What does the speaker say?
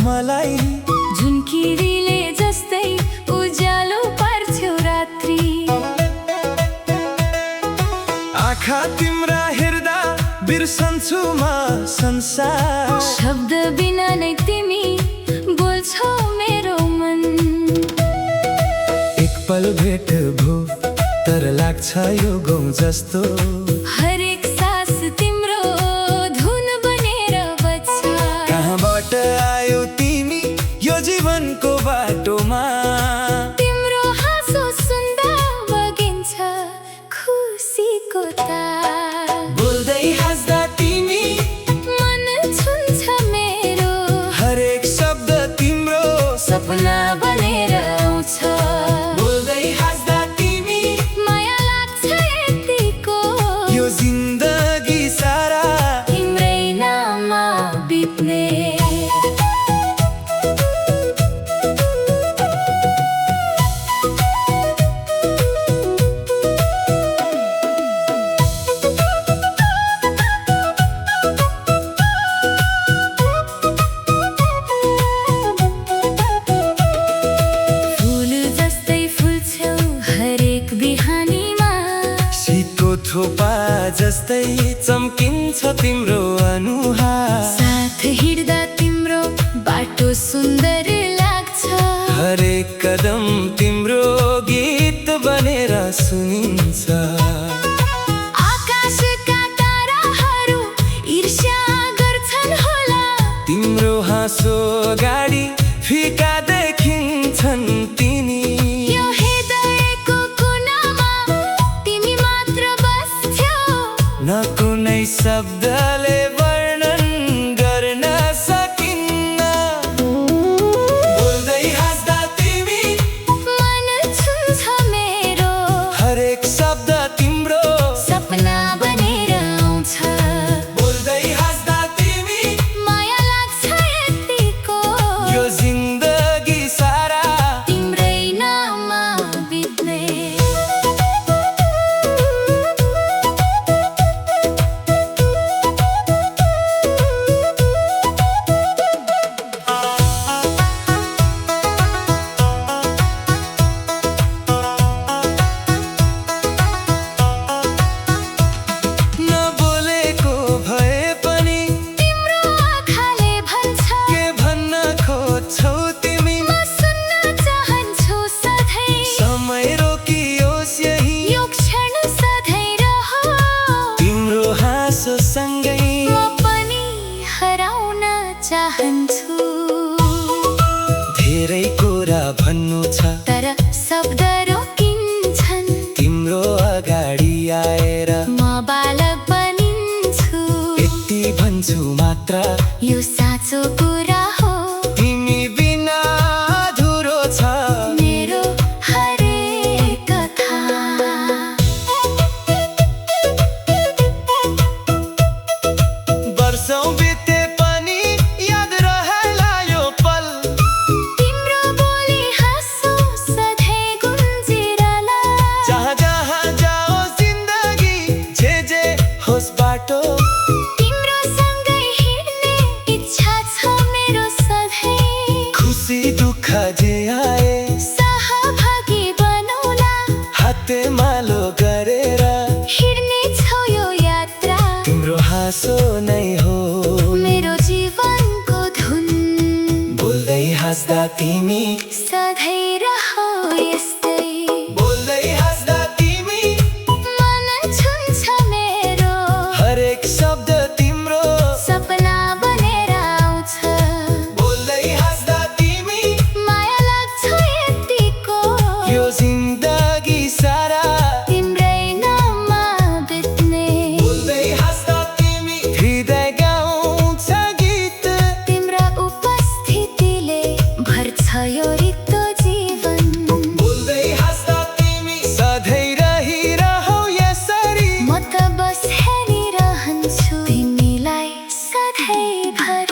मलाई झुन्किरीले जस्तै उज्यालो पार्छौ रात्रि। आँखा तिम्रा हेर्दा बिर्सन्छु म संसार। शब्द बिना नै तिमी बोल्छौ मेरो मन। एक पल भेट भो तर लाग्छ यो गाउँ जस्तो। हरेक सास तिम्रो धुन बनेर बज्छ। कहाँबाट आयो तिमी यो जीवनको बाटोमा? तिम्रो हाँसो सुन्दा बगिन्छ खुसीको तार। बोल्दै हाँस्दा तिमी मन छुन्छ मेरो। हरेक शब्द तिम्रो सपना बनेर आउँछ। बोल्दै हाँस्दा तिमी माया लाग्छ यतिको। यो जिन्दगी सारा तिम्रै नाममा बित्ने। थोपा जस्तै चम्किन्छ तिम्रो अनुहार। साथ हिँड्दा तिम्रो बाटो सुन्दर लाग्छ। हरेक कदम तिम्रो गीत बनेर सुनिन्छ। आकाशका ताराहरू ईर्ष्या गर्छन् होला। तिम्रो हाँसो गाडी फिका देखिन्छन् तिनी। न कुनै शब्दले वर्णन गर्न सकिन्न। बोल्दै हाँस्दा तिमी मन छुन्छ मेरो। हरेक शब्द तिम्रो सपना बनेर आउँछ। बोल्दै हाँस्दा तिमी माया लाग्छ यतिको। यो जिन्दगी सारा तिम्रै नाममा बित्ने। सँगै म पनि हराउन चाहन्छु। धेरै कुरा भन्नु छ तर शब्द रोकिन्छन्। तिम्रो अगाडि आएर म बालक बनिन्छु। यति भन्छु मात्र यो साँचो कुरा हो। तिमी बिना अधुरो छ मेरो हरेक कथा। वर्षौं बिते पनि याद रहेला यो पल। तिम्रो बोली हाँसो सधैँ गुन्जिरहला। जहाँ जहाँ जाओस् जिन्दगी जे होस् बाटो। तिम्रो सँगै हिँड्ने इच्छा छ मेरो सधैँ। खुसी दुःख जे आए सहभागी बनौला। हातेमालो गरेर हिँड्ने छौ यो यात्रा। तिम्रो हाँसो नै हो मेरो जीवनको धुन। बोल्दै हाँस्दा तिमी सधैँ रहो यस्तै। बोल्दै हाँस्दा तिमी मन छुन्छ मेरो। हरेक शब्द तिम्रो सपना बनेर आउँछ। बोल्दै हाँस्दा तिमी माया लाग्छ यतिको। यो जिन्दगी सारा तिम्रै नाममा बित्ने। बोल्दै हाँस्दा तिमी हृदय घर